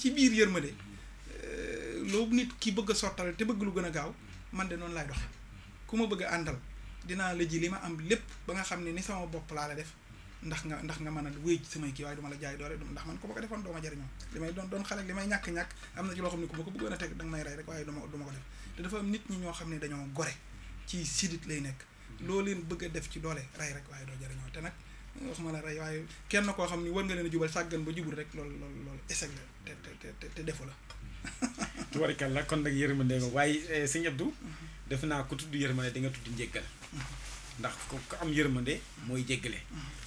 ci biir yërmande loolu nit ki bëgg a sottal te bëgg lu gën a gaaw man de noonu laay doxe ku ma bëgg a àndal dinaa la ji li ma am lépp ba nga xam ne ni sama bopp laa la def ndax nga mën a wéy ci samay kii waaye duma la jaay doole ndax man ku ma ko defoon doo ma jariñoo li may doon xale li may ñàkk-ñàkk am na ci loo xam ne ku ma ko bëggoon a teg danga may rey rek waaye duma ko def te dafa am nit ñi ñoo xam ne dañoo gore ci sidit lay nekk loo leen bëgg a def ci doole rey rek waaye doo jariñoo te nag waxuma la rey waaye kenn koo xam ne war nga leen a jubal sàggan ba jubul rek loolu échec la te defu la tubarkalla kon nag yërmande nga waaye sëñ Abdou def naa ko tudd yërmande di nga tudd njéggal ndax ku am yërmande mooy jéggale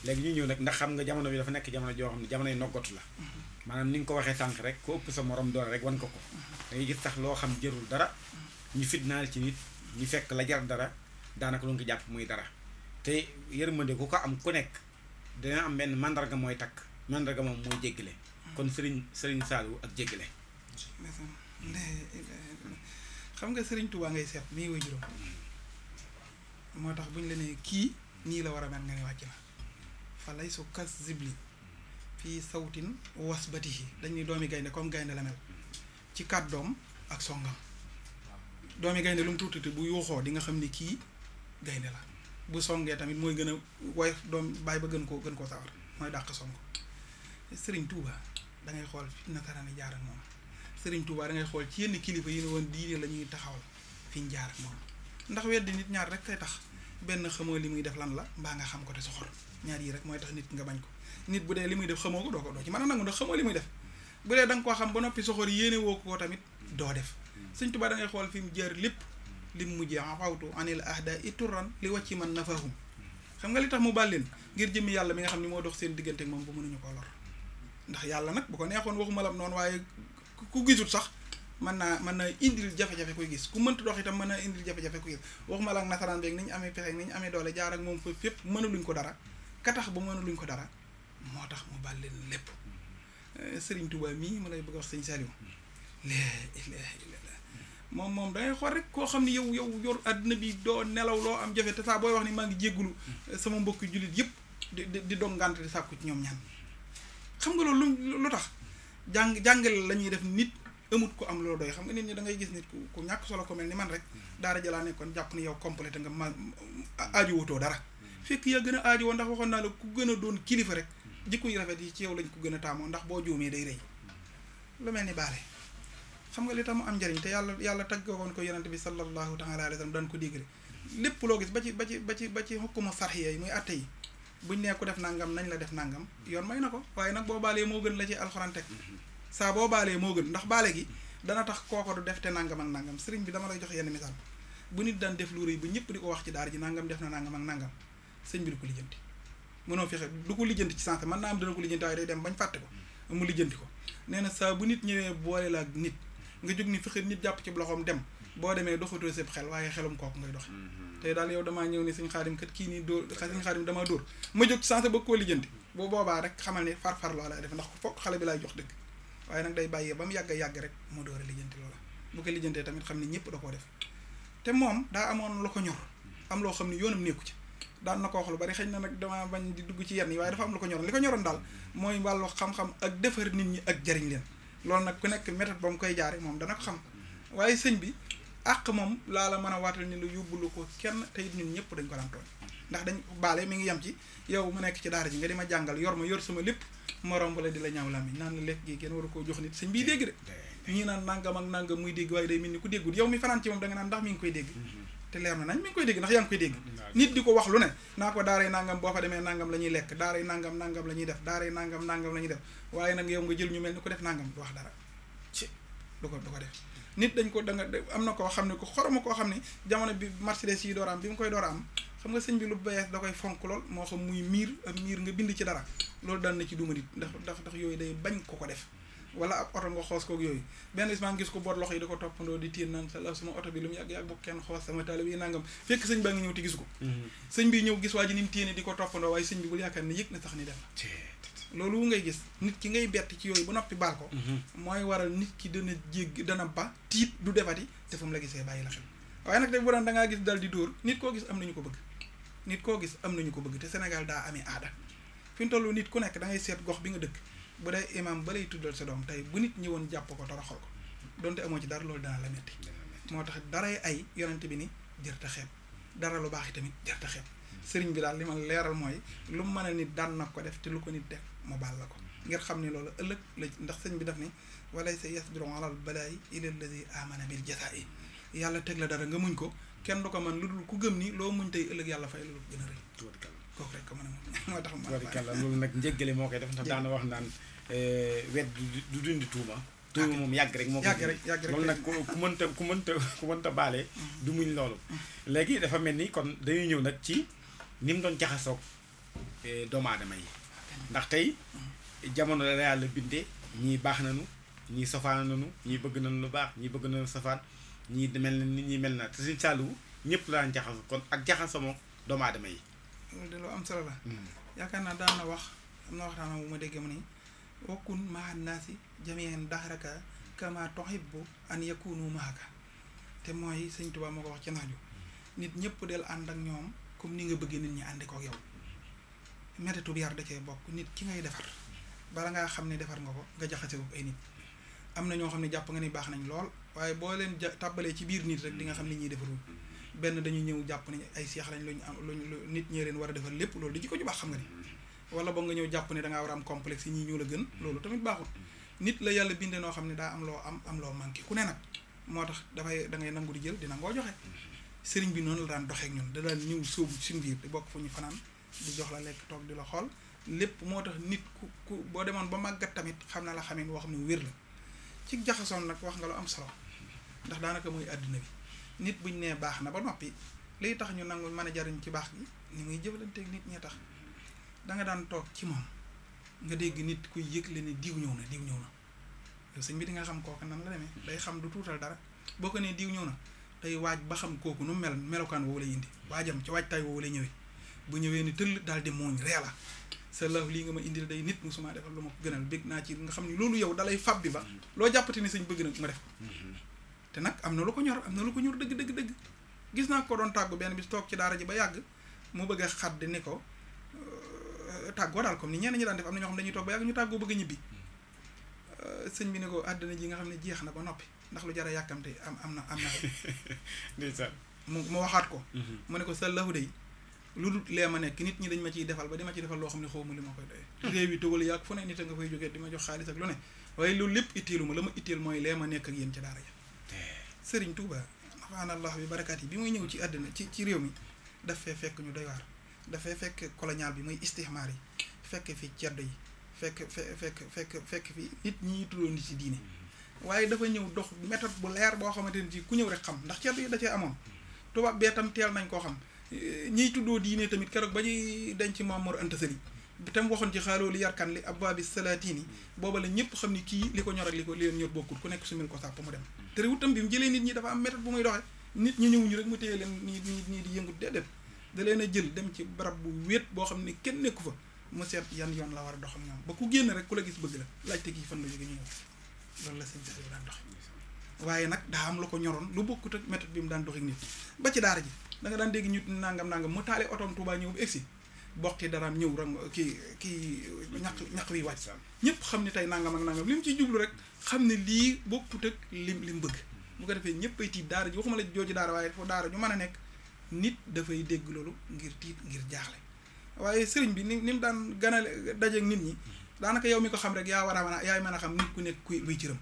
léegi ñu ñëw nag ndax xam nga jamono bi dafa nekk jamono joo xam ne jamonoy noggatu la maanaam ni nga ko waxee sànq rek ku ëpp sa morom doole rek wan ko da ngay gis tax loo xam jërul dara ñu fitnaal ci nit ñu fekk la jar dara daanaka lu nga ko jàpp muy dara te yërmande ku ko am ku nekk dina am benn mandarga mooy takk mandarga moom mooy jéggale kon sëriñ Saliou ak jéggale xam nga sëriñ Touba ngay seet mii way juróom moo tax bu ñu la nee kii nii la war a mel nga ne wàcc na fa lay su kas zibli fii sawtin wasbatihi dañuy doomi gaynde comme gaynde la mel ci kàddoom ak songam doomi gaynde lu mu tuuti bu yuuxoo di nga xam ni kii gaynde la bu songee tamit mooy gën a woyof doom bàyyi ba gën koo sawar mooy dàq song sëriñ Touba da ngay xool fi nasaraan yi jaar ak moom sëriñ Touba da ngay xool ci yenn kilifa yi ne woon diine la ñuy taxawal fi ñu jaar ak moom ndax weddi nit ñaar rek kay tax benn xamoo li muy def lan la mbaa nga xam ko te soxor ñaar yi rek mooy tax nit nga bañ ko nit bu dee li muy def xamoo ko doo ci mën a nangu ndax xamoo li muy def bu dee da nga koo xam ba noppi soxor yéene woo ko tamit doo def sëriñ Touba da ngay xool fi mu jaar lépp li mu mujjee xawtu anil ahda ituran li wàcci man nafahum xam nga li tax mu bàlleen ngir jëmmi yàlla mi nga xam ne moo dox seen diggante ak moom ba mënuñu koo lor ndax yàlla nag bu ko neexoon waxuma la noonu waaye ku gisul sax mën naa indil jafe-jafe koy gis ku mënta dox itam mën naa indil jafe-jafe koy gis waxuma la ak nasaraan beeg ni ñu amee pexe ni ñu amee doole jaar ak moom fa fépp mënuluñ ko dara ka tax ba mënuluñ ko dara moo tax mu bàlleen lépp Sëriñ Touba mii ma lay bëgg a wax sëñ Saliou laa ilaaha illallaah moom dangay xool rek koo xam ne yow yor àddina bi doo nelaw loo am jafe te saa booy wax ni maa ngi jéggulu sama mbokki jullit yëpp di dog ngànt di sàkku ci ñoom ñaan xam nga loolu lu tax jàngale la ñuy def nit amut ko am loolu doy xam nga nit ñi da ngay gis nit ku ñàkk solo ko mel ni man rek daara jëlaa nekkoon jàpp ni yow complété nga ma aajowutoo dara fekk yaa gën a aajowoo ndax waxoon naa la ku gën a doon kilifa rek jikko yu rafet yi ci yow lañ ko gën a taamoo ndax boo juumee day rëy lu mel ni baale xam nga li tax mu am njariñ te yàlla taggoon ko yonente bi sallallahu taala alayhi wa sallam daan ko diggale lépp loo gis ba ci xukkuma sarxiya yi muy atte yi buñ nee ko def nangam nañ la def nangam yoon may na ko waaye nag boo baalee moo gën la ci alxuraan teg saa boo baalee moo gën ndax baale gi dana tax kooko du def te nangam ak nangam sëriñ bi dama lay jox yenn misaal bu nit daan def lu rëy ba ñëpp di ko wax ci daara ji nangam def na nangam ak nangam sëñ bi du ko lijjanti mënoo fexe du ko lijjanti ci sens mën naa am dana ko lijjanti waaye day dem bañ fàtte ko mu lijjanti ko nee na saa bu nit ñëwee boole la ak nit nga jóg ni fexe nit jàpp ci loxoom dem boo demee doxatoo seen xel waaye xelum kooku ngay doxe tey daal yow damaa ñëw ni sëñ Xaadim kat kii nii dóor sëñ Xaadim damaa dóor ma jóg ci sens ba koo lijjanti bu boobaa rek xamal ni far loo lay def ndax foog xale bi laay jox dëgg waaye nag day bàyyee ba mu yàgg rek mu door a lijjanti loola bu ko lijjantee tamit xam ne ñëpp da koo def te moom daa amoon lu ko ñor am loo xam ne yoonam nekku ci daan na ko wax lu bari xëy na nag dama bañ di dugg ci yenn yi waaye dafa am lu ko ñoroon li ko ñoroon daal mooy wàllu xam-xam ak defar nit ñi ak jariñ leen loolu nag ku nekk méthode ba mu koy jaare moom dana ko xam waaye sëñ bi àq moom laa la mën a waatal ni lu yóbbulu ko kenn te it ñun ñëpp dañ ko daan tooñ ndax dañ baale mi ngi yem ci yow mu nekk ci daara ji nga di ma jàngal yor sama lépp morom la di la ñaaw lamiñ naan la lekk gi kenn waru koo jox nit sëñ bii dégg de ñi naan nangam ak nangam muy dégg waaye day mel ni ku déggul yow mi fanaan ci moom da nga naan ndax mi ngi koy dégg te leer na nañ mi ngi koy dégg ndax yaa ngi koy dégg nit di ko wax lu ne naa ko daaray nangam boo fa demee nangam la ñuy lekk daaray nangam la ñuy def daaray nangam la ñuy def waaye nag yow nga jël ñu mel ni ko def nangam du wax dara ci du ko def nit dañ ko da nga am na koo xam ne ko xoroma koo xam ne jamono bi Mercedes yi door am bi mu koy door a am xam nga sëñ bi lu bees da koy fonk lool moo xam muy miir nga bind ci dara loolu daan na ci duma nit ndax yooyu day bañ ko def wala ab oto nga xoos koog yooyu benn bis maa ngi gis ko boot loxo yi da ko toppandoo di téen naan sa suma oto bi lu mu yàgg bu kenn xoos sama taalibe yi nangam fekk sëñ baa ngi ñëw te gisu ko sëñ bi ñëw gis waa ji ni mu téene di ko toppandoo waaye sëñ bi bul yaakaar ne yëg na sax ni def loolu ngay gis nit ki ngay bett ci yooyu ba noppi baal ko mooy waral nit ki dana ba tiit du defati te fu mu la gisee bàyyi la xel waaye nag bu daan da ngaa gis dal di dóor nit koo gis am nañu ko bëgg te Sénégal daa amee aada fi mu toll nit ku nekk da ngay seet gox bi nga dëkk bu dee imam ba lay tuddal sa doom tey bu nit ñëwoon jàpp ko toroxal ko donte amoo ci dara loolu dana la metti moo tax daray ay yonent bi ni jërta xeeb dara lu baax yi tamit jërta xeeb sëriñ bi daal li ma leeral mooy lu mu mën a nit daan na ko def te lu ko nit def mu baal la ko ngir xam ni loolu ëllëg la ndax sëñ bi daf ni walaysa yasbiru alal balaayi illa alladi amana bil jasaa'i yàlla teg la dara nga muñ ko kenn du ko mën lu dul ku gëm ni loo muñ tey ëllëg yàlla fay lu gën a rëy kooku rek ko mën a muñ moo tax tubarkalla loolu nag njëggale moo koy def ndax daana wax naan wet du dundi tuuma moom yàgg rek moo ko yàgg rek loolu nag ku mënta baale du muñ loolu léegi dafa mel ni kon dañuy ñëw nag ci ni mu doon jaxasoog doomu aadama yi ndax tey jamono la yàlla bindee ñii baax nañu ñii safaan nañu ñii bëgg nañu lu baax ñii bëgg nañu safaan ñii mel na nit ñi mel na te Sëñ Saaliwu ñëpp la daan jaxaso kon ak jaxasoo moom doomu aadama yi loolu de lu am solo la yaakaar naa daan na wax am na waxtaan bu ma déggee mu ni wakkun maa naasi jami'an dahraka kama tuhibbu an yakunu maaka te mooy Sëñ Tuubaa moo ko wax ci naaju nit ñëpp del ànd ak ñoom comme ni nga bëggee nit ñi àndi ko ak yow mététu bi yar da cee bokk nit ki ngay defar bala ngaa xam ne defar nga ko nga jaxase ko ay nit am na ñoo xam ne jàpp nga ni baax nañ lool waaye boo leen tàbbalee ci biir nit rek di nga xam ni ñuy defarul benn dañuy ñëw jàpp ni ay seex lañ luñu am luñ nit ñee leen war a defar lépp loolu di ci ko ju baax xam nga ni wala boog nga ñëw jàpp ne dangaa war a am complexe yi ñii ñoo la gën loolu tamit baaxul nit la yàlla bindee noo xam ne daa am loo am loo manqué ku ne nag moo tax da ngay nangu di jël dina ngoo joxe sëriñ bi noonu la daan doxeek ñun da daan ñëw sóobu suñu biir di bokk fu ñu fanaan di jox la lekk toog di la xool lépp moo tax nit ku boo demoon ba màggat tamit xam na la xamee woo xam ne wér la ci jaxasoon nag wax nga lu am solo ndax daanaka mooy àddina bi nit buñ nee baax na ba noppi liy tax ñu nangu mën a jariñ ci baax gi ni muy jëflanteeg nit ñee tax da nga daan toog ci moom nga dégg nit kuy yëgle ne diw ñëw na yow sëñ bi di nga xam kooku nan la demee day xam du tuutal dara boo ko nee diw ñëw na tey waaj ba xam kooku nu mel melokaan woowu lay indi waajam ci waajtaay woowu lay ñëwee bu ñëwee ni tëll daal di mooñ ree la sa laf lii nga ma indil day nit musuma defal lu ma ko gënal bég naa ci nga xam ni loolu yow dalay fab bi ba loo jàppati ni sëñ bëgg nag ma def te nag am na lu ko ñor dëgg gis naa ko doon tàggu benn bis toog ci daara ji ba yàgg mu bëgg a xadd ni ko tàggoo daal comme ni ñenn ñi daan def am na ñoo xam dañuy toog ba yàgg ñu tàggoo bëgg a ñibbi sëñ bi ne ko àddina ji nga xam ne jeex na ba noppi ndax lu jar a yàkkamte am na ndeysaan mu waxaat ko mu ne ko sa lahu day lu dul lee ma nekk nit ñi dañ ma ciy defal ba di ma ci defal loo xam ne xaw ma li ma koy doyee réew yi tëgal yàgg fu ne nit a nga fay jógee di ma jox xaalis ak lu ne waaye loolu lépp itteelu ma la ma itteel mooy lee ma nekk ak yéen ci daara ja sëriñ Tuuba nafaanallah bi barakaat yi bi muy ñëw ci àddina ci réew mi daf fee fekk ñu doy waar dafay fekk colonial bi muy istixmaar yi fekk fi ceddo yi fekk fi nit ñi tuddoo nit ci diine waaye dafa ñëw dox méthode bu leer boo xamante ne ci ku ñëw rek xam ndax ceddo yi da cee amoon tubaab bee tam teel nañ koo xam ñiy tuddoo diine tamit keroog ba ñuy denc Maam Mor Anta Sali tam waxoon ci xaaloo li yarkan li abwaabi salaatini booba la ñëpp xam ni kii li ko ñor ak li leen ñor bokkul ku nekk sumil ko sàpp mu dem te réew tam bi mu jëlee nit ñi dafa am méthode bu muy doxe nit ñi ñëwuñu rek mu téye leen nii di yëngut déedéet da leen a jël dem ci barab bu wéet boo xam ne kenn nekku fa mu seet yan yoon la war a dox ak ñoom ba ku génn rek ku la gis bëgg la laajte kii fan la jóge ñu ñëw loolu la sëñ Saliou daan doxe waaye nag daa am lu ko ñoroon lu bokkut ak méthode bi mu daan dox ak nit ba ci daara ji da nga daan dégg ñu nangam mu taale otoom Touba ñëw bu egsi bokki daraam ñëw rang kii ñaq wi wàcc ñëpp xam ne tey nangam ak nangam li mu ciy jublu rek xam ne lii bokkut ak lim bëgg bu ko defee ñëpp ay tiit daara ji waxuma la jooju daara waaye foofu daara ñu mën a nekk nit dafay dégg loolu ngir tiit ngir jaaxle waaye sëriñ bi ni mu daan ganale dajeeg nit ñi daanaka yow mi ko xam rek yaa war a mën a yaay mën a xam nit ku nekk kuy luy cëram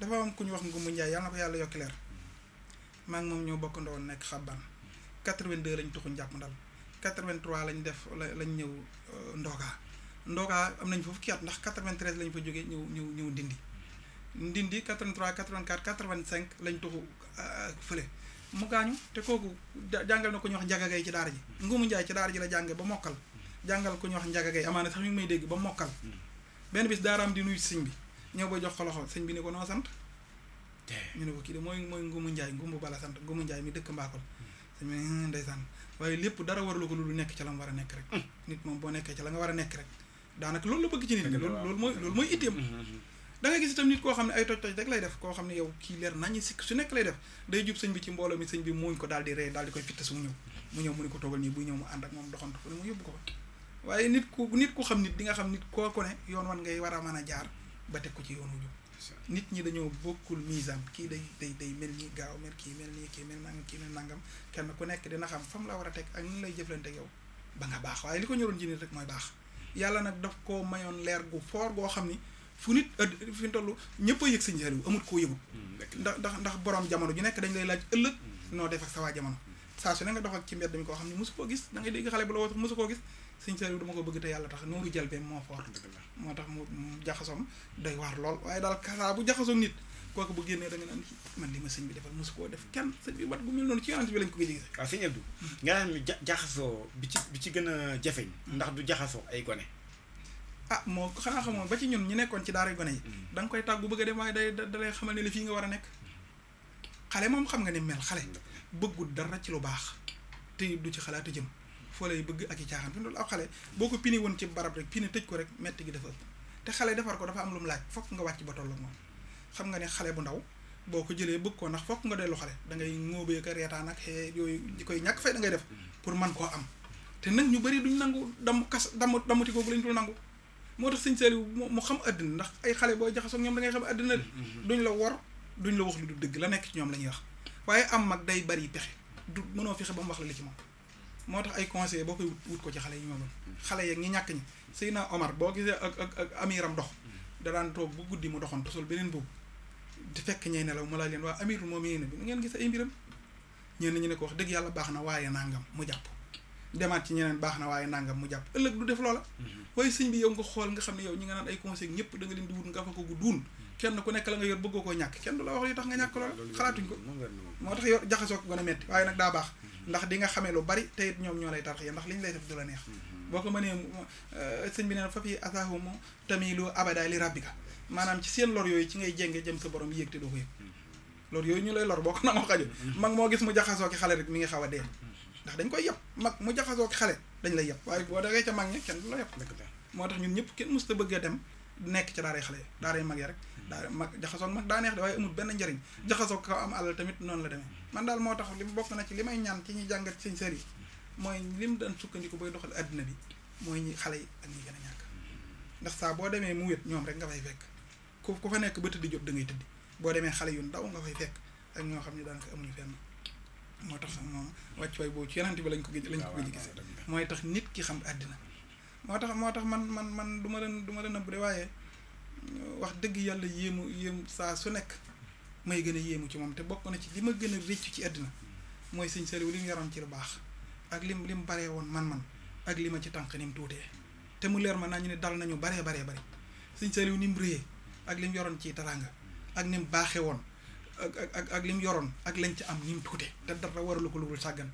dafa am ku ñu wax Ngumbu Njaay yàlla na ko yàlla yokki leer maa ngi moom ñoo bokkandoo woon nekk xabban 82 lañ tuxu njàpp ndal 83 lañ def lañ ñëw Ndoka am nañ foofu ki at ndax 93 lañ fa jógee ñëw Ndindi 83 84 85 lañ tuxu fële mu gaañu te kooku jàngal na ko ñu wax njagagay ci daara ji Ngumu Njaay ci daara ji la jànge ba mokkal jàngal ko ñu wax njagagay amaana sax ñu ngi may dégg ba mokkal benn bis daaraam di nuyu sëñ bi ñëw ba jox ko loxo sëñ bi ne ko noo sant ñu ne ko kii de mooy Ngumu Njaay Ngumbu bala sant Ngumu Njaay mi dëkk Mbakol sëñ bi ne ndeysaan waaye lépp dara warlu ko lu nekk ca la mu war a nekk rek nit moom boo nekkee ca la nga war a nekk rek daanaka loolu la bëgg ci nit ñi loolu mooy itteem da nga gis itam nit koo xam ne ay toj-toj rek lay def koo xam ne yow kii leer nañu sikk su nekk lay def day jub sëñ bi ci mbooloo mi sëñ bi muuñ ko daal di ree daal di koy fitte su mu ñëw mu ne ko toogal nii buy ñëw mu ànd ak moom doxantu ko ne mu yóbbu ko fa waaye nit ku xam nit di nga xam nit kooku ne yoon wan ngay war a mën a jaar ba teg ko ci yoonu jub nit ñi dañoo bokkul misaan kii day mel ni gaaw mel kii mel nii kii mel nangam kii mel nangam kenn ku nekk dina xam fam la war a teg ak ni lay jëflante ak yow ba nga baax waaye li ko ñoroon ci nit rek mooy baax yàlla nag daf koo mayoon leer gu foor goo xam ni fu nit fi mu toll ñëpp a yëg Sëñ Saaliw amut koo yëgut ndax borom jamono ju nekk dañ lay laaj ëllëg noo def ak sa waa jamono saa su ne nga dox ak ci mbedd mi koo xam ne mosu koo gis da ngay dégg xale bu la woo sax mosu koo gis Sëñ Saaliw dama ko bëgg te yàlla tax nooru jël beem moo foor moo tax mu jaxasoom doy waar lool waaye daal kasaa bu jaxasoom nit kooku bu génnee da nga naan man li ma sëñ bi defal mosu koo def kenn sëñ bi wat gu mel noonu ci yonent bi lañ ko gëj a gis. waaw sëñ Abdou nga naan jaxasoo bi ci gën a jafeñ ndax du jaxasoo ay gone. ah moo xanaa xamoon ba ci ñun ñu nekkoon ci daara gone yi da nga koy tàggu bëgg a dem waaye da lay xamal ne la fii nga war a nekk xale moom xam nga ni mel xale bëggul dara ci lu baax te du ci xalaatu jëm foo lay bëgg ak i caaxaan fi mu toll ab xale boo ko pini woon ci barab rek pini tëj ko rek metti gi dafa ëpp te xale defar ko dafa am lu mu laaj fokk nga wàcc ba tolloog moom xam nga ne xale bu ndaw boo ko jëlee bëgg ko ndax fokk nga dellu xale da ngay ŋóobee ko reetaan ak yooyu di koy ñàkk fay da ngay def pour man koo am te nag ñu bëri duñ nangu damuti kooku lañ dul nangu moo tax Sëñ Saaliw mu xam àddina ndax ay xale booy jaxasoo ñoom da ngay xam àddina duñ la wor duñ la wax lu du dëgg la nekk ci ñoom la ñuy wax waaye am mag day bari pexe du mënoo fexe ba mu wax la li ci moom moo tax ay conseil boo koy wut ko ci xale yi ñoo xale yeeg ñi ñàkk ñi Seydina Omar boo gisee ak amiram dox da daan toog bu guddi mu doxoon tosol beneen boobu di fekk ñey nelaw mu laaj leen waa amirul moom yéene bi ngeen gis ay mbiram ñenn ñu ne ko wax dëgg yàlla baax na waaye nangam mu jàpp demaat ci ñeneen baax na waaye nangam mu jàpp ëllëg du def loola waaye sëñ bi yow nga xool nga xam ne yow ñi nga naan ay conseil ñëpp da nga leen di wut nga fa ko gu duun kenn ku nekk la nga yor bëggoo koo ñàkk kenn du la wax li tax nga ñàkk lool xalaatuñ ko moo tax yor jaxasoo ko gën a metti waaye nag daa baax ndax di nga xamee lu bari te it ñoom ñoo lay tarxiya ndax li ñu lay def du la neex boo ko mënee sëñ bi nee na fa fi asahumu tamilu abada li rabbika maanaam ci seen lor yooyu ci ngay jénge jëm sa borom yéeg te doo ko yëg lor yooyu ñu lay lor boo ko nangoo xaju mag moo gis mu jaxasoo ki xale rek mi ngi xaw a dee ndax dañ koy yeb mag mu jaxasoo ki xale dañ lay yeb waaye boo dagee ca mag ñi kenn du la yeb moo tax ñun ñëpp kenn mës ta bëgg a dem nekk ca daaray xale yi daaray mag ya rek daa mag jaxasoo mag daa neex de waaye amul benn njariñ jaxasoo ko am alal tamit noonu la demee man daal moo tax li bokk na ci li may ñaan ci ñuy jàngat Sëñ Saaliw mooy lim daan sukkandiku bay doxal àddina bi mooy ñi xale yi ak ñi gën a ñàkk ndax saa boo demee mu wét ñoom rek nga fay fekk ku fa nekk ba tëddi jot da ngay tëddi boo demee xale yu ndaw nga fay fekk ak ñoo xam ne daanaka amuñu fenn moo tax moom wàcc way boobu ci yeneen bi lañ ko gëj gis mooy tax nit ki xam àddina moo tax man du ma leen nëbb de waaye wax dëgg yàlla yéemu saa su nekk may gën a yéemu ci moom te bokk na ci li ma gën a réccu ci àddina mooy Sëñ Saaliw li mu yoroon ci lu baax ak lim baree woon man ak li ma ci tànk ni mu tuutee te mu leer ma naa ñu ne dal nañu baree bari Sëñ Saaliw ni mu réyee ak li mu yoroon ci teraanga ak ni mu baaxee woon ak li mu yoroon ak lañ ci am ni mu tuute te dara waralu ko lu dul sàggan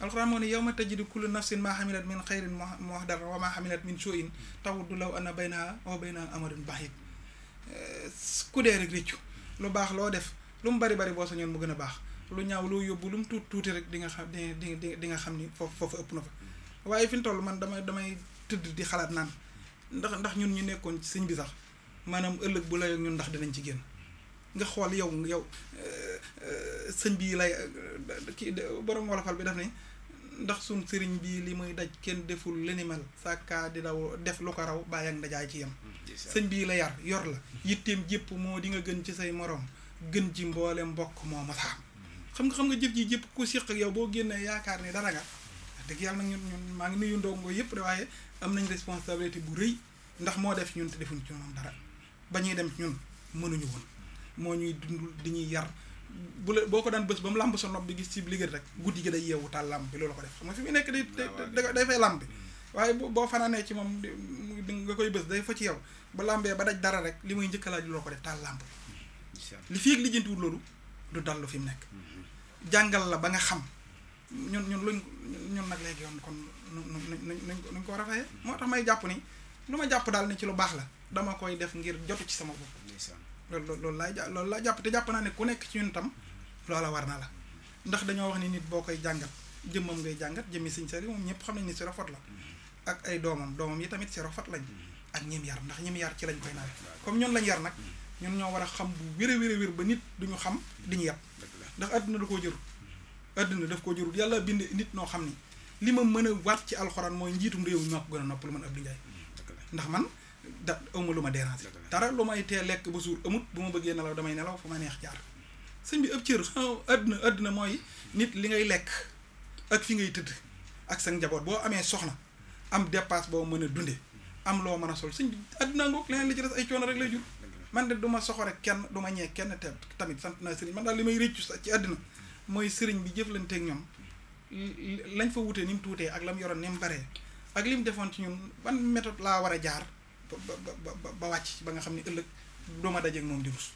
alxuraan moo ne yawma tajidu kullu nafsin maa xamilat min xayrin muhdara wa maa xamilat min suu'in tawaddu law anna baynaha wa baynahu amadun ba'iid ku dee rek réccu lu baax loo def lu mu bari boo sañoon mu gën a baax lu ñaaw loo yóbbu lu mu tuuti rek di nga xam di nga xam ni foofu ëpp na fa waaye fi mu toll man damay tëdd di xalaat naan ndax ñun ñu nekkoon ci sëñ bi sax maanaam ëllëg bu la ñun ndax dinañ ci génn nga xool yow sëñ bi lay kii borom wolofal bi daf ne ndax suñ sëriñ bi li muy daj kenn deful lenimal sàkkaa di daw def lu ko raw bàyyi ak ndajaay ci yem sëñ bii la yor la yitteem jépp moo di nga gën ci say morom gën ci mboole mbokk moo masaam xam nga jëf ji jépp ku siq ak yow boo génnee yaakaar ne dara nga dëgg yàlla nag ñun maa ngi nuyu ndongo yëpp de waaye am nañ responsabilité bu rëy ndax moo def ñun te defuñ ci moom dara ba ñuy dem ñun mënuñu woon moo ñuy dundul di ñuy yar boo ko daan bés ba mu làmb sa nopp di gis ci liggéey rek guddi gi day yeewu taal làmb bi loolu ko def xam nga fi mu nekk day fay làmb bi waaye boo fanaanee ci moom di nga koy bés day fa ci yow ba làmbee ba daj dara rek li muy njëkk laaj loolu ko def taal làmb li fii ak lijjantiwul loolu du dallu fi mu nekk jàngal la ba nga xam ñun nag léegi yoon kon nuñ ko war a fayee moo tax may jàpp ni lu ma jàpp daal ne ci lu baax la dama koy def ngir jotu ci sama bopp loolu laa jàpp te jàpp naa ne ku nekk ci ñun tam loola war na la ndax dañoo wax ni nit boo koy jàngat jëmmam ngay jàngat jëmmi Sëñ Saaliw moom ñëpp xam nañ ni si rafet la ak ay doomam yi tamit si rafet lañ ak ñim yar ndax ñim yar ci lañ koy nawe comme ñun lañ yar nag ñun ñoo war a xam bu wér ba nit duñu xam di ñu yàpp ndax àdduna da koo jërul àdduna daf koo jërul yàlla bind nit noo xam ni li ma mën a waat ci alxuraan mooy njiitum réew mi maa ko gën a nopp lu man Abdou Ndiaye ndax man da awma lu ma déranger dara lu may tee lekk ba suur amut bu ma bëggee nelaw damay nelaw fu ma neex jaar sëñ bi ëpp cër àdduna mooy nit li ngay lekk ak fi ngay tëdd ak sa njaboot boo amee soxna am dépasse boo mën a dunde am loo mën a sol sëñ bi àdduna ngoog leneen li ci des ay coono rek lay jur man de du ma soxore kenn du ma ñee kenn te tamit sant naa sëriñ man daal li may réccu ci àdduna mooy sëriñ bi jëflanteeg ñoom lañ fa wutee ni mu tuutee ak la mu yoroon ni mu baree ak li mu defoon ci ñun ban méthode laa war a jaar ba wàcc ba nga xam ne ëllëg duma dajeeg moom di rus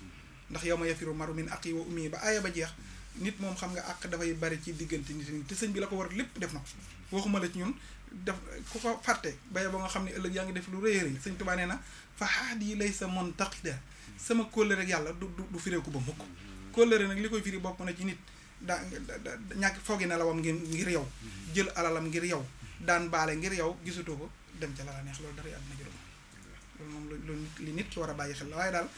ndax yow ma yafiru maru min aqi wa ummi ba aaya ba jeex nit moom xam nga àq dafay bari ci diggante nit ñi te sëñ bi la ko war lépp def na ko waxuma la ci ñun def ku ko fàtte baye ba nga xam ne ëllëg yaa ngi def lu rëy a rëy sëñ Tuubaa nee na fa xaat yi lay sa montaqida sama kóllëre ak yàlla du fireeku ba mukk kóllëre nag li koy firi bokk na ci nit ñàkk foogi na lawam ngir yow jël alalam ngir yow daan baale ngir yow gisutoo ko dem ca la la neex loolu dara àdduna juróom loolu moom loolu li nit ki war a bàyyi xel la waaye daal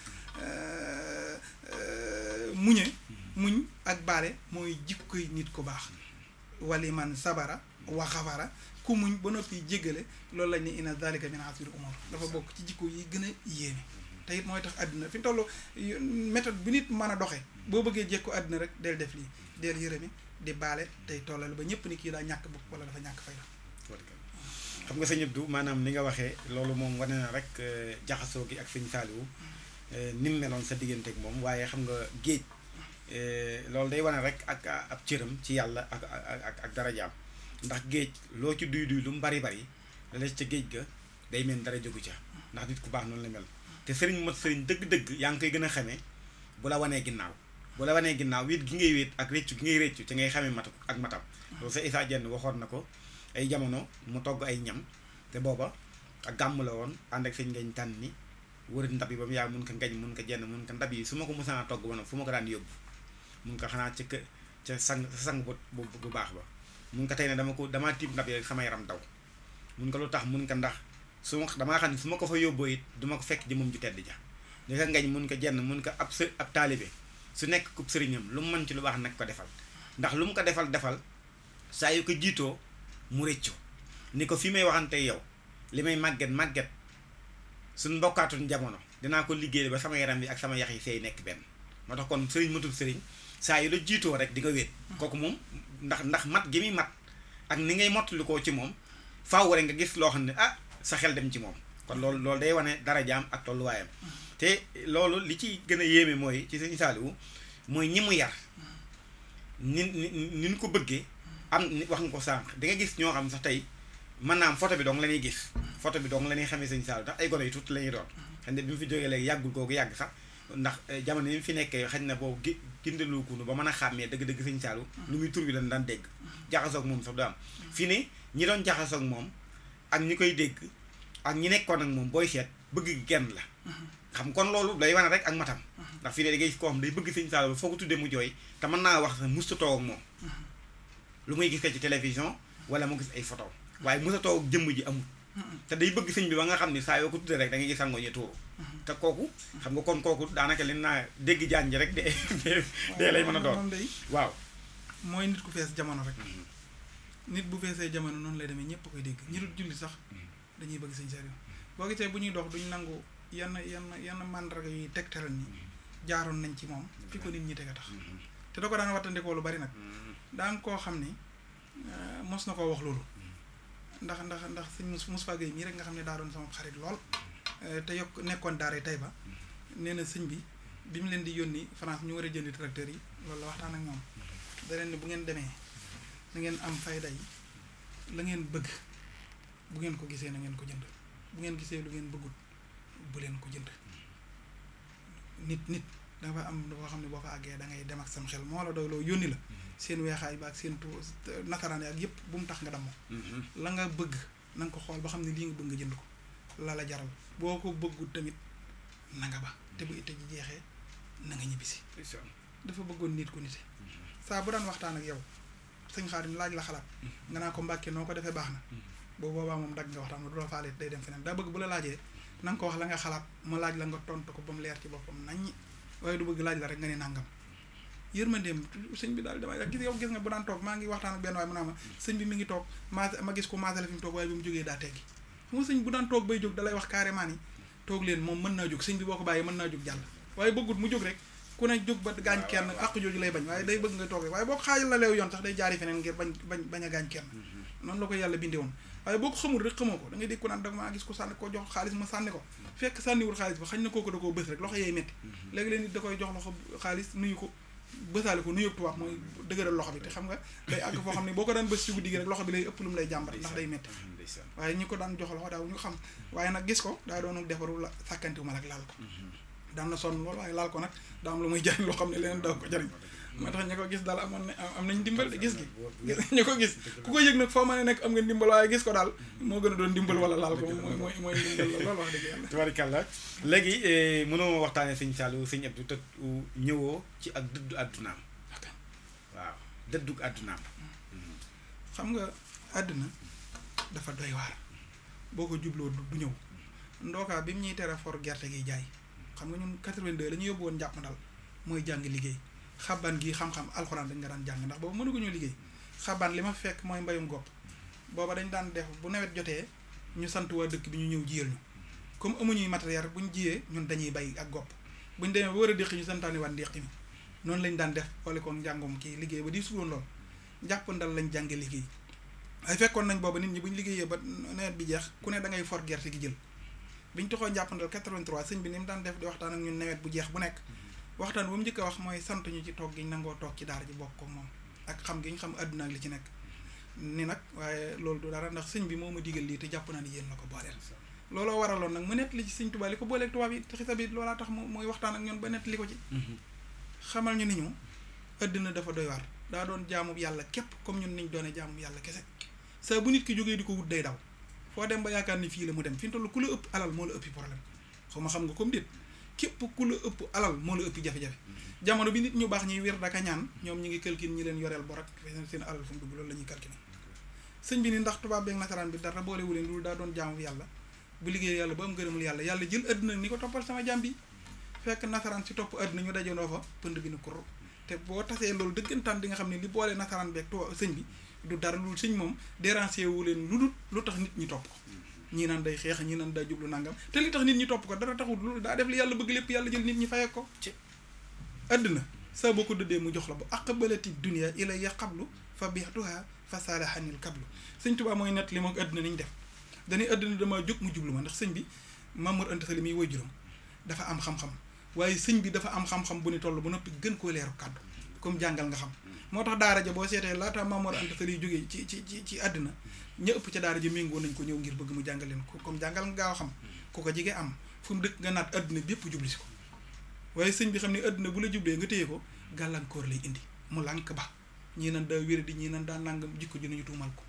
muñ ak baale mooy jikkoy nit ku baax wali man sabara wa xafara ku muñ ba noppi jéggale loolu lañ ne inna zalika min asir umur dafa bokk ci jikko yi gën a yéeme te it mooy tax àdduna fi tollu méthode bi nit mën a doxe boo bëggee jekku àdduna rek del def lii del yërëmi di baale tey tollal ba ñëpp ni kii daa ñàkk bopp wala dafa ñàkk fayda xam nga sëñ Abdou maanaam li nga waxee loolu moom wane na rek jaxasoo gi ak sëñ Saliou ni mu meloon sa diggante ak moom waaye xam nga géej loolu day wane rek ak ab cëram ci yàlla ak darajaam ndax géej loo ci duy lu mu bari la des ca géej ga day mel dara jógu ca ndax nit ku baax noonu la mel te sëriñ mat sëriñ dëgg-dëgg yaa ngi koy gën a xamee bu la wanee ginnaaw wéet gi ngay wéet ak réccu gi ngay réccu ci ngay xamee ak matam loolu sa Issa Diène waxoon na ko ay jamono mu togg ay ñam te booba ak gàmm la woon ànd ak sëñ ngañ tànn ni wërit ndab yi ba mu yaa mun ko ngañ mun ko jenn mun ko ndab yi su ma ko mosaan a togg ba nag fu ma ko daan yóbbu mun ko xanaa ca sang bu baax ba mun ko tey ne damaa tiib ndab yi rek sama yaram daw mun ko lu tax mun ko ndax damaa xam ne su ma ko fa yóbboo it duma ko fekk ji moom ju tedd ja li ko ngañ mun ko jenn mun ko ab taalibe su nekk kub sëriñam lu mu mën ci lu baax nag ko defal ndax lu mu ko defal saa yu ko jiitoo mu rëccu ni ko fi may waxante yow li may màgget suñ mbokkaatuñ jamono dinaa ko liggéey ba sama yaram bi ak sama yax yi fay nekk benn moo tax kon sëriñ matul sëriñ saa yu la jiitoo rek di nga wéet kooku moom ndax mat gi muy mat ak ni ngay mottali koo ci moom faaw rek nga gis loo xam ne sa xel dem ci moom kon loolu day wane darajaam ak tolluwaayam te loolu li ci gën a yéeme mooy ci sëñ Saliou mooy ñi mu yar ni ñu ko bëggee am wax nga ko sànq di nga gis ñoo xam sax tey mën naa am photo bi dong la ñuy gis photo bi dong la ñuy xamee sëñ Saliou ndax ay gone yu tuuti la ñuy doon xëy na bi mu fi jógee léegi yàggul googu yàgg sax ndax jamono yi mu fi nekkee xëy na boobu gindaluukunu ba mën a xàmmee dëgg-dëgg sëñ Saliou lu muy tur bi lañ daan dégg jaxasoog moom sax du am fii ne ñi doon jaxasoog moom ak ñi koy dégg ak ñi nekkoon ak moom booy seet bëgg gi genn la xam kon loolu day wane rek ak matam ndax fii ne da ngay koo xam day bëgg sëñ Saliou ba foo ko tuddee mu jooy te mën naa wax sax musta toog ak moom lu muy gis ko ci télévision wala mu gis ay photo waaye musta toog ak jëmm ji amul te day bëgg sëñ bi ba nga xam ne saa yoo ko tuddee rek da ngay gis sangoo ñe tuuru te kooku xam nga kon kooku daanaka li naa dégg jaan ji rek dee lay mën a doon waaw mooy nit ku fees jamono rek nit bu feesee jamono noonu lay demee ñëpp koy dégg ñi dul julli sax dañuy bëgg sëñ Saliou boo gisee bu ñuy dox duñ nangu yenn màndarga yi tegtal ni jaaroon nañ ci moom fi ko nit ñi teg a tax te da ko daan wattandikoo lu bari nag daan koo xam ni mos na koo wax loolu ndax sëñ Moustapha Gueye mii rek nga xam ne daa doon sama xarit lool te nekkoon daaree Taïba nee na sëñ bi mu leen di yónni France ñu war a jëndi tracteur yi loolu la waxtaan ak ñoom da leen ni bu ngeen demee na ngeen am fayda yi la ngeen bëgg bu ngeen ko gisee na ngeen ko jënd bu ngeen gisee lu ngeen bëggut bu leen ko jënd nit dafa am boo xam ne boo fa àggee da ngay dem ak sam xel moo la doy loo yónni la seen weexaay ba ak seen nasaraan ak yëpp bu mu tax nga damoo la nga bëgg na nga ko xool ba xam ne lii nga bëgg nga jënd ko la la jaral boo ko bëggut tamit na nga ba te bu itte ji jeexee na nga ñibbisi dafa bëggoon nit ku nite saa bu daan waxtaan ak yow sëñ Xaadim laaj la xalaat nga naa ko Mbàkke noo ko defee baax na boobu boobaa moom dagg nga waxtaan du la faale day dem feneen daa bëgg bu la laajee na nga ko wax la nga xalaat mu laaj la nga tontu ko ba mu leer ci boppam naññi waaye du bëgg laaj la rek nga ne nàngam yërmandeem sëñ bi daal damay gis nga bu daan toog maa ngi waxtaan ak benn waay mu naa ma sëñ bi mi ngi toog ma gis ko maasale fi mu toog waaye bi mu jógee daa teggi xam nga sëñ bu daan toog bay jóg dalay wax carrément ni toog leen moom mën naa jóg sëñ bi boo ko bàyyee mën naa jóg jàll waaye bëggut mu jóg rek ku ne jóg ba gaañ kenn àq jooju lay bañ waaye day bëgg nga toog rek waaye boo ko xaajal la leew yoon sax day jaari feneen ngir bañ a gaañ kenn noonu la ko yàlla bindee woon waaye boo ko xamul rek xamoo ko da ngay dégg ko naan dag maa gis ko sànni ko jox xaalis ma sànni ko fekk sànniwul xaalis ba xañ na kooku da koo bës rek loxo yey metti léegi leen nit da koy jox loxo xaalis nuyu ko bësaale ko nuyu tubaab mooy dëgëral loxo bi te xam nga day àgg foo xam ne boo ko daan bës ci guddi gi rek loxo bi lay ëpp lu mu lay jàmbat ndax day metti waaye ñi ko daan jox loxo daaw ñu xam waaye nag gis ko daa doonu defaru la sàkkantiwu ma nag laal ko daan na sonn loolu waaye laal ko nag daa am lu muy jariñ loo xam ne leneen daw ko jariñ moo tax ñu ko gis daal am nañ ndimbal de gis gi ñu ko gis ku ko yëg nag foo mën a nekk am nga ndimbal waaye gis ko daal moo gën a doon ndimbal wala laal ko mooy ndimbal la loolu wax dëgg yàlla tubaarkàlla léegi mënoo waxtaanee sëñ Saliou sëñ Abdou te ñëwoo ci ak dëddu àddunaam waaw dëddu àddunaam xam nga àdduna dafa doy waar boo ko jubloo du ñëw ndookaa bi mu ñuy tere for gerte gi jaay xam nga ñun 82 la ñu yóbbu woon jàpp ndal mooy jàng liggéey xabaan gi xam-xam alxuraan dañ nga daan jàng ndax boobu mënu ko ñoo liggéey xabaan li ma fekk mooy mbayum gopp booba dañ daan def bu nawet jotee ñu sant waa dëkk bi ñu ñëw jiyal ñu comme amuñuy matériel bu ñu jiyee ñun dañuy bay ak gopp bu ñu demee ba war a déqi ñu santaani waat déqi mi noonu lañ daan def xoole ko njàngum kii liggéey ba di suloon lool jàpp ndal lañ jànge liggéey ay fekkoon nañ booba nit ñi bu ñu liggéeyee ba nawet bi jeex ku ne da ngay for gerte gi jël biñ toxoo njàppandal 83 sëñ bi ni mu daan def di waxtaan ak ñun nawet bu jeex bu nekk waxtaan bu mu njëkk a wax mooy sant ñu ci toog gi ñu nangoo toog ci daara ji bokk ko moom ak xam gi ñu xam àdduna ak li ci nekk ni nag waaye loolu du dara ndax sëñ bi moo ma digal lii te jàpp naa ni yéen la ko booleel looloo waraloon nag mu nett li ci sëñ Tuubaa li ko booleeg tubaab yi te xisa bi loolaa tax mooy waxtaan ak ñun ba nett li ko ci xamal ñu ni ñu àdduna dafa doy waar daa doon jaamub yàlla képp comme ñun niñ doone jaamub yàlla kese saa bu nit ki jógee di ko wut day daw foo dem ba yaakaar ni fii la mu dem fi mu toll ku la ëpp alal moo la ëppi problème xaw ma xam nga comme déet képp ku la ëpp alal moo la ëppi jafe-jafe jamono bi nit ñu baax ñuy wér daka ñaan ñoom ñu ngi calcul ñi leen yoreel bor ak seen alal fu mu dugg loolu la ñuy calculer sëñ bi ni ndax tubaab beeg nasaraan bi dara boolewu leen loolu daa doon jaamu yàlla bu liggéey yàlla ba am gërëmul yàlla yàlla jël àdduna ni ko toppal sama jaam bi fekk nasaraan si topp àdduna ñu dajandoo fa pënd bi ni kur te boo tasee loolu dëggantaan di nga xam ne li boole nasaraan beeg tubaab sëñ bi du dara lu sëñ moom déranger wu leen lu tax nit ñi topp ko ñii naan day xeex ñii naan day jublu nangam te li tax nit ñi topp ko dara taxul loolu daa def li yàlla bëgg lépp yàlla jël nit ñi faye ko ci àdduna saa boo ko dëddee mu jox la bu aqbalati dunya ilayya qablu fa bixtuha fa saalahanil kablu sëñ Tuubaa mooy nett li moo ko àdduna ni ñu def dañuy àdduna damaa jóg mu jublu ma ndax sëñ bi Mamour Anta Sali miy woy juróom dafa am xam-xam waaye sëñ bi dafa am xam-xam bu ni toll ba noppi gën koo leeru kàddu comme jàngal nga xam moo tax daara ja boo seetee laata Mamour Anta Sali jógee ci àddina ña ëpp ca daara ja méngoo nañ ko ñëw ngir bëgg mu jàngal leen ko comme jàngal nga gaaw xam ku ko jege am fu mu dëkk nga naat àdduna bépp jubli si ko waaye sëñ bi xam ne àdduna bu la jublee nga téye ko gàllankoor lay indi mu lànk ba ñii nan daa wér di ñii nan daa nangam jikko ji nañu tuumal ko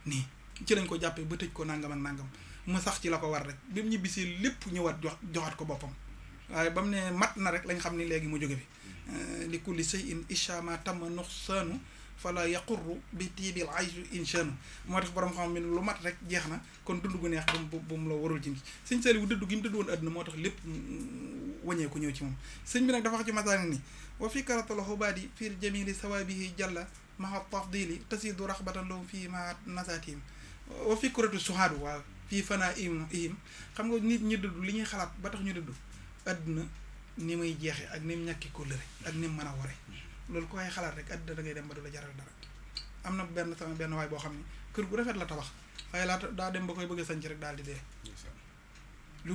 nii ci lañ ko jàppee ba tëj ko nangam ak nangam mu sax ci la ko war rek bi mu ñibbisee lépp ñëwaat joxaat ko boppam waaye ba mu ne mat na rek lañ xam ni léegi mu jóge fi li kulli shay'in ishama tamma nuqsaanu fala yaqurru bi tiibil aysu insaanu moo tax borom xam ne lu mat rek jeex na kon dund gu neex bu mu la warul ci sëñ Saliou dëddu gi mu dëddu woon àdduna moo tax lépp wañee ko ñëw ci moom sëñ bi nag dafa wax ci masaani ni wa fikratul xubaadi fii jamili sawaabihi jalla maha tafdili tasidu raxbatan lahum fii ma nasaatihim wa fikratu suhaadu waaw fii fanaa ihim xam nga nit ñi dëddu li ñuy xalaat ba tax ñu dëddu àdduna ni muy jeexe ak ni mu ñàkki kóllëre ak ni mu mën a ware loolu ko koy xalaat rek àdduna da ngay dem ba du la jaral dara am na sama benn waay boo xam ne kër gu rafet la tabax waaye laata daa dem ba koy bëgg a sanc rek daal di dee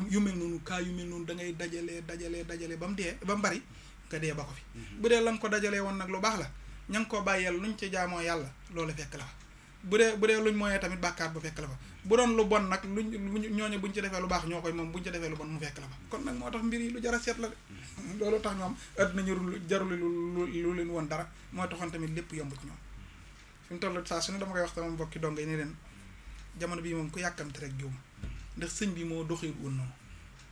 yu mel noonu kaa yu mel noonu da ngay dajale ba mu dee ba mu bari nga dee ba ko fi bu dee la nga ko dajalee woon nag lu baax la ña ngi ko bàyyeel luñ ci jaamoo yàlla loolu fekk la fa bu dee luñ mooyee tamit bàkkaar ba fekk la fa bu doon lu bon nag luñ ñooñu buñ ci defee lu baax ñoo koy moom buñ ci defee lu bon mu fekk la fa kon nag moo tax mbir yi lu jar a seet la de loolu tax ñoom àdduna ñu jarul lu leen woon dara moo taxoon tamit lépp yomb ci ñoom fi mu toll saa su ne dama koy wax sama mbokki dongo yi ne leen jamono bii moom ku yàkkamti rek juum ndax sëñ bi moo doxee woon noonu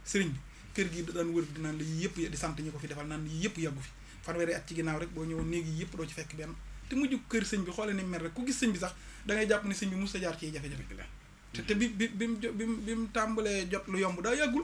sëriñ bi kër gi daan wër di naan la yii yëpp di sant ñu ko fi defal naan yii yëpp yàggu fi fanweeri at ci ginnaaw rek boo ñëwoon néeg yi yëpp doo ci fekk benn te mujj kër sëñ bi xoole ni mel rek ku gis sëñ bi sax da ngay jàpp ne sëñ bi mos a jaar ci jafe-jafe te bi mu tàmbalee jot lu yomb daa yàggul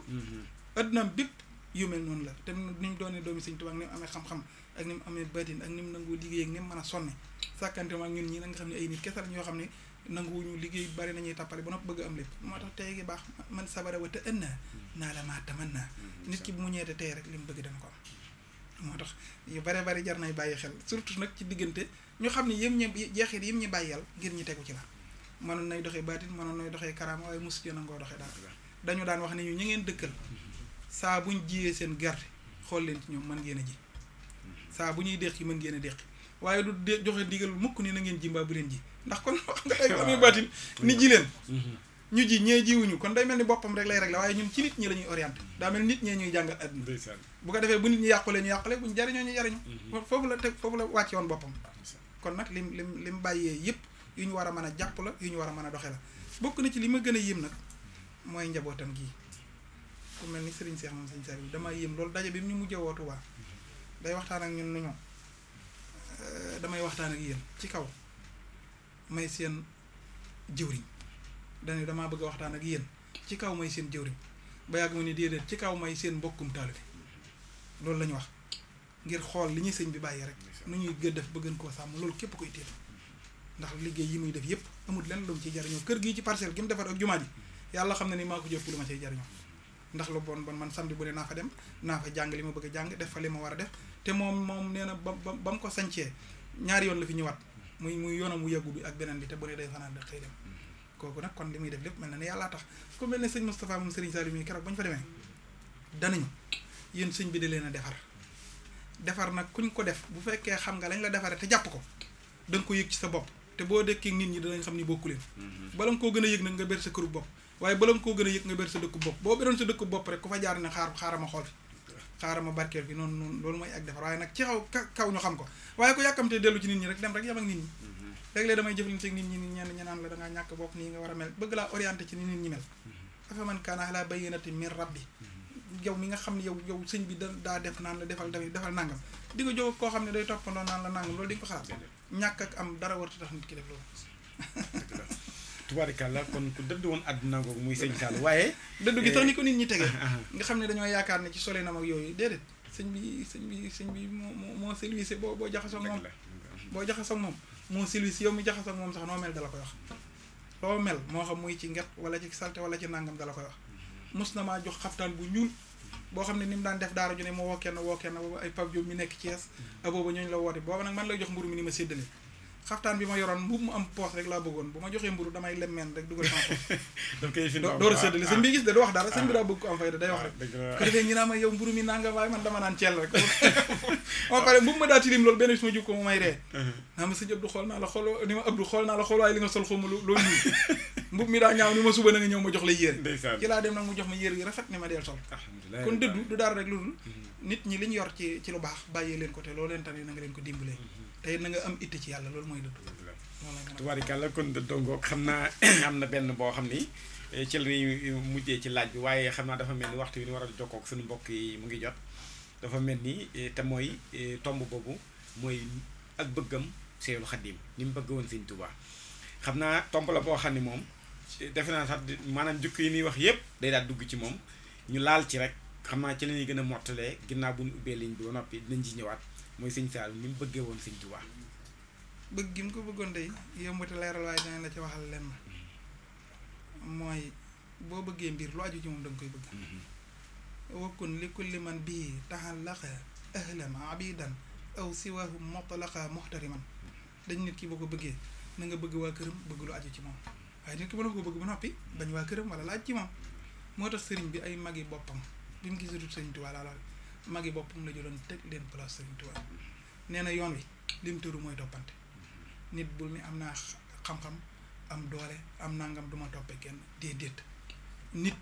addunaam bépp yu mel noonu la te ni mu doonee doomi Sëñ Tuubaa ak ni mu amee xam-xam ak ni mu amee baatin ak ni mu nangoo liggéey ak ni mu mën a sonne sàkkante ak ñun ñi na nga xam ne ay nit kese lañ yoo xam ne nanguwuñu liggéey bari nañuy tappale ba noppi bëgg am lépp moo tax tey gi baax man sabara wa te ënna naa la maa taman naa nit ki bu mu ñeete tey rek li mu bëgg dana ko am moo tax yu bare bari jar nay bàyyi xel surtout nag ci diggante ñu xam ne yëm ñi jeexit yëm ñi bàyyal ngir ñi tegu ci la mënoon nay doxee baatin mënoon nay doxee karaama waaye mosu ci nangoo doxee daal dañu daan wax ne ñu ngeen dëkkal saa buñ jiyee seen gerte xool leen ci ñoom mën ngeen a ji saa bu ñuy déqi mën ngeen a déqi waaye du joxe ndigal mukk ni na ngeen ji mbaa bu leen ji ndax kon wax nga ay amee baatin ni ji leen ñu ji ñee jiwuñu kon day mel ni boppam rek lay rek la waaye ñun ci nit ñi la ñuy orienté daa mel nit ñee ñuy jàngal àdduna bu ko defee bu nit ñi yàqule ñu yàqule buñ jariñoo ñu jariñu foofu la teg foofu la wàcce woon boppam kon nag lim bàyyee yëpp yu ñu war a mën a jàpp la yu ñu war a mën a doxe la bokk na ci li ma gën a yéem nag mooy njabootam gii ku mel ni Serigne Cheikh moom Serigne Saliou damaa yéem loolu daje bi mu ñu mujjee woo Tuubaa day waxtaan ak ñun nu ñoom damay waxtaan ak yéen ci kaw may seen jëwriñ dañu damaa bëgg a waxtaan ak yéen ci kaw may seen jëwriñ ba yàgg ma ni déedéet ci kaw may seen mbokkum taalibe loolu la ñu wax ngir xool li ñuy sëñ bi bàyyi rek nu ñuy gën def ba gën koo sàmm loolu képp koy téel ndax liggéey yi muy def yëpp amul lenn lu mu ciy jariñoo kër gii ci parcelle gi mu defar ak jumaa ji yàlla xam na ni maa ko jëpp lu ma ciy jariñoo ndax lu bon man samedi bu ne naa fa dem naa fa jàng li ma bëgg a jàng def fa li ma war a def te moom nee na ba mu ko sañcee ñaari yoon la fi ñëwaat muy yoonam mu yàggu bi ak beneen bi te bu ne day fanaan da xëy dem kooku nag kon li muy def lépp mel na ne yàllaa tax ku mel ne sëñ Moustapha moom Serigne Saliou mi keroog ba ñu fa demee danañu yéen sëñ bi da leen a defar nag kuñ ko def bu fekkee xam nga lañ la defaree te jàpp ko da nga ko yëg ci sa bopp te boo dekkee nit ñi danañ xam ni bokku leen bala nga koo gën a yëg nag nga ber sa këru bopp waaye bala nga koo gën a yëg nga ber sa dëkku bopp boo beroon sa dëkku bopp rek ku fa jaar ne xaaral ma xool fi xaaral ma barkeel fi noonu loolu mooy ak defar waaye nag ci kaw ñu xam ko waaye ku yàkkamtee dellu ci nit ñi rek dem rek yam ak nit ñi léeg-léeg damay jëflante ak nit ñi ñenn ñi naan la dangaa ñàkk bopp nii nga war a mel bëgg laa orienté ci ni nit ñi mel afa man kaana alaa bayyinatin min rabbi yow mi nga xam ne yow sëñ bi daa def naan la defal nangam di nga jóg koo xam ne day toppandoo naan la nangam loolu di nga ko xalaat ñàkk ak am dara warta tax nit ki def loolu tubaarikàlla kon ku dëdd woon àdduna googu muy sëñ Sall waaye dëdd gi sax ni ko nit ñi tegee nga xam ne dañoo yaakaar ne ci solinam ak yooyu déedéet sëñ bi moo silwise boo jaxasoo moom boo jaxasoo moom moo silwise yow mi jaxasoo moom sax noo mel dala koy wax loo mel moo xam muy ci nget wala ci salte wala ci nangam dala koy wax mus na maa jox xaftaan bu ñuul boo xam ne ni mu daan def daara ju ne ma woo kenn booba ay Pape Diop mi nekk Thiès a booba ñooñu la woote booba nag man lay jox mburu mi ni ma séddale xaftaan bi ma yoroon mbub mu am poos rek laa bëggoon bu ma joxee mburu damay lemmeen rek dugal sama poos door a séddale sëñ bi gis de du wax dara sëñ bi daa bëgg ko am fayda day wax rek ko defee ñi naa ma yow mburu mi nanga waaye man dama naan ceel rek ma pare mbub ma daa tilim loolu benn bis ma jub ko mu may ree naa ma sëñ Abdou xool naa la xool ni ma Abdou xool naa la xool waaye li nga sol xawma loolu ñuul mbub mi daa ñaaw ni ma suba na nga ñëw ma jox la yére ci laa dem nag mu jox ma yére yu rafet ni ma deel sol kon dëddu du dara rek lu dul nit ñi li ñu yor ci lu baax bàyyee leen ko te loolu leen tane na nga leen ko dimbalee tey na nga am itte ci yàlla loolu mooy dëddu tubaarikàlla kon dëddoo ngoog xam naa am na benn boo xam ni ci la ñuy mujjee ci laaj bi waaye xam naa dafa mel ni waxtu wi ni war a jokkoo ak suñu mbokk yi mu ngi jot dafa mel ni te mooy tomb boobu mooy ak bëggam Seexul Xadiim ni mu bëgg woon Sëñ Tuubaa xam naa tomb la boo xam ni moom defe naa sax maanaam jukk yi ñuy wax yépp day daal dugg ci moom ñu laal ci rek xam naa ci la ñuy gën a mottalee ginnaaw bu ñu ubbee ligne bi ba noppi dinañ ci ñëwaat mooy Sëñ Saliou ni mu bëggee woon Sëñ Tuubaa bëgg gi mu ko bëggoon day yombute leeral waaye dinañ la ci waxal lenn mooy boo bëggee mbir lu aju ci moom da nga koy bëgg wakkun li kulli man bii taxallaqa ahlan abidan aw siwahu motlaqa muxtariman dañ nit ki boo ko bëggee na nga bëgg waa këram bëgg lu aju ci moom waaye nit ki mën na ko bëgg ba noppi bañ waa këram wala la aju ci moom moo tax sëriñ bi ay magi boppam bi mu gisatul Sëriñ Tuubaa laa magi boppam la jëloon teg leen place Sëriñ Tuubaa nee na yoon wi lim tëru mooy toppante nit bul mi am naa xam-xam am doole am nangam duma toppe kenn déedéet nit